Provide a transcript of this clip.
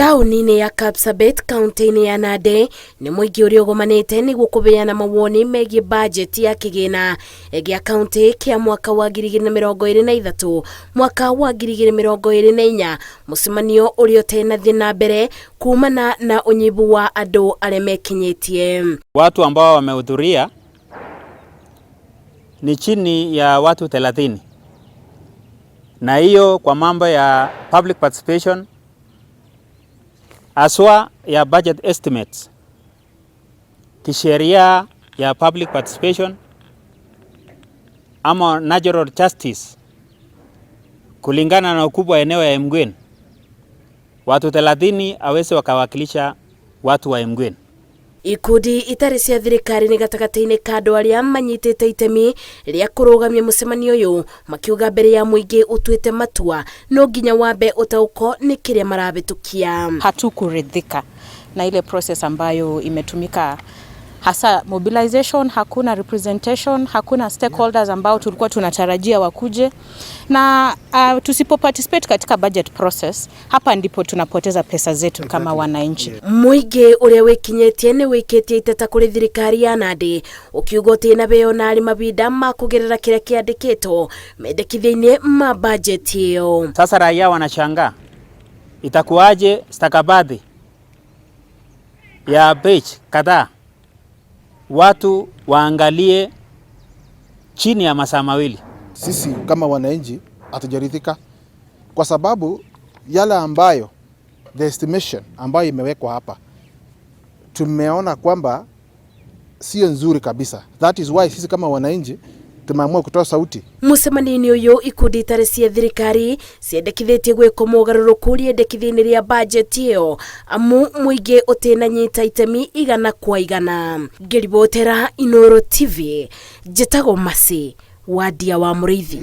Taũni-inĩ ya Kapsabet kaunti-inĩ ya Nandi nĩ mũingĩ ũrĩa ũgomanĩte nĩguo kũbeana mawoni megiĩ bajeti ya kĩgĩna gĩa kaunti kĩa mwaka wa 2023 mwaka wa 2024, mũcemanio ũrĩa ũtenathiĩ na mbere kumana na ũnyihu wa andũ arĩa mekinyĩtie. Watu ambao wamehudhuria ni chini ya watu 30, na hiyo kwa mambo ya public participation haswa ya budget estimates, kisheria ya public participation ama natural justice kulingana na ukubwa wa eneo ya Emgwen, watu 30 aweze wakawakilisha watu wa Emgwen. Ikundi itarĩ cia thirikari nĩ gatagatĩ-inĩ ka andũ arĩa manyitĩte itemi rĩa kũrũgamia mũcemanio ũyũ, makiuga mbere ya mũingĩ ũtuĩte matua no nginya wambe ũtaũko nĩ kĩrĩa marabĩtũkia. Hatukuridhika na ile process ambayo imetumika, hasa mobilization, hakuna representation, hakuna stakeholders ambao tulikuwa tunatarajia wakuje, na tusipo participate katika budget process, hapa ndipo tunapoteza pesa zetu kama wananchi. Mũingĩ ũrĩa wĩkinyĩtie nĩ wĩkĩtie iteta kũrĩ thirikari ya Nandi ũkiuga ũtĩ beo na arĩ mabinda ma kũgerera kĩrĩa kĩandĩkĩtwo mendekithia-inĩ ma bajeti ĩyo. Sasa raia wanashangaa itakuwaje stakabadhi ya page kadhaa watu waangalie chini ya masaa 2. Sisi kama wananchi hatujaridhika kwa sababu yale ambayo the estimation ambayo imewekwa hapa tumeona kwamba sio nzuri kabisa. That is why sisi kama wananchi tumeamua kutoa sauti. Mũcemanio-inĩ ũyũ ikundi itarĩ cia thirikari ciendekithĩtie gwĩkwo mogarũrũku rĩendekithia-inĩ rĩa bajeti ĩyo amu mũingĩ ũtĩnanyita itemi igana kwa igana. Ngĩribotera Inooro TV, njĩtagwo Mercy Wandia wa Mũrĩithi.